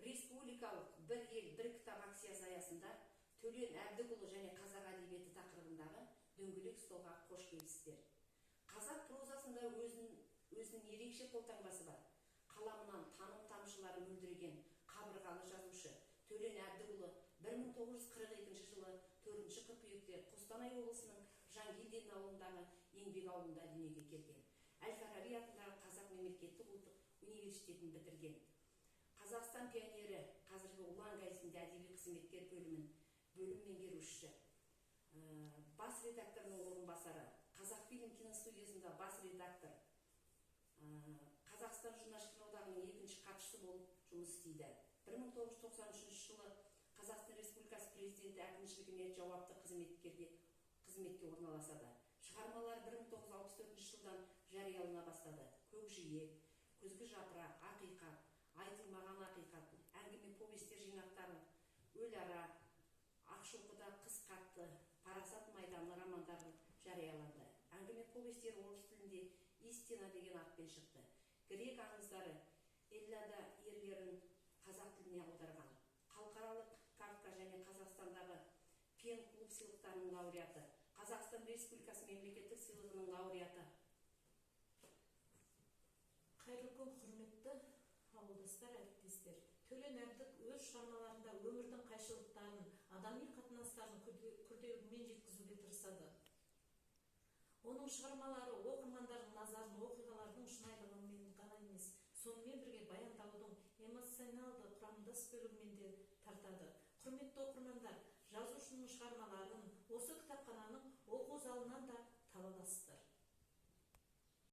Республикалық «Бір ел, бір кітап» акциясы аясында Төлен Әбдікұлы және қазақ әдебиеті тақырыбындағы дөңгелек столға қош келіпсіздер. Қазақ прозасында өзінің ерекше қолтаңбасы бар. Қаламынан таным тамшылары мөлдіреген қабырғалы жазушы Төлен Әбдікұлы 1942 жылы 4 қыркүйекте Қостанай облысының Жангелдин ауылындағы Еңбек ауылында дүниеге келген. Әл-Фараби атындағы Қазақ мемлекеттік ұлттық университетін бітірген. Қазақстан пионері, қазіргі Ұлан газетінде әдеби қызметкер бөлім меңгерушісі, бас редакторының орынбасары, Қазақфильм киностудиясында бас редактор, Қазақстан журналистер одағының екінші хатшысы болып жұмыс істейді. 1993 жылы Қазақстан Республикасы президенті әкімшілігіне жауапты қызметке орналасады. Шығармалары 1964 жылдан жариялана бастады. Көкжиек, Күзгі жапырақ, Ақиқат, Айтылмаған ақиқат, әңгіме повестер жинақтары, Өлара, Ақшоқыда қыс қатты, Парасат майданы романдары жарияланды. Әңгіме повестері орыс тілінде «Истина» деген атпен шықты. Грек аңыздары, Эллада ерлерін қазақ тіліне аударған. Халықаралық Кафка және Қазақстандағы Пен клуб сыйлықтарының лауреаты, Қазақстан Республикасы мемлекеттік сыйлығының лауреаты. Қайырлы күн, құрметті ауылдастар, әріптестер! Төлен Әбдік өз шығармаларында өмірдің қайшылықтарын, адами қатынастарын күрделігімен жеткізуге тырысады. Оның шығармалары оқырмандардың назарын оқиғалардың шынайылығымен ғана емес, сонымен бірге баяндаудың эмоционалды құрамдас бөлігімен де тартады. Құрметті оқырмандар, жазушының шығармаларын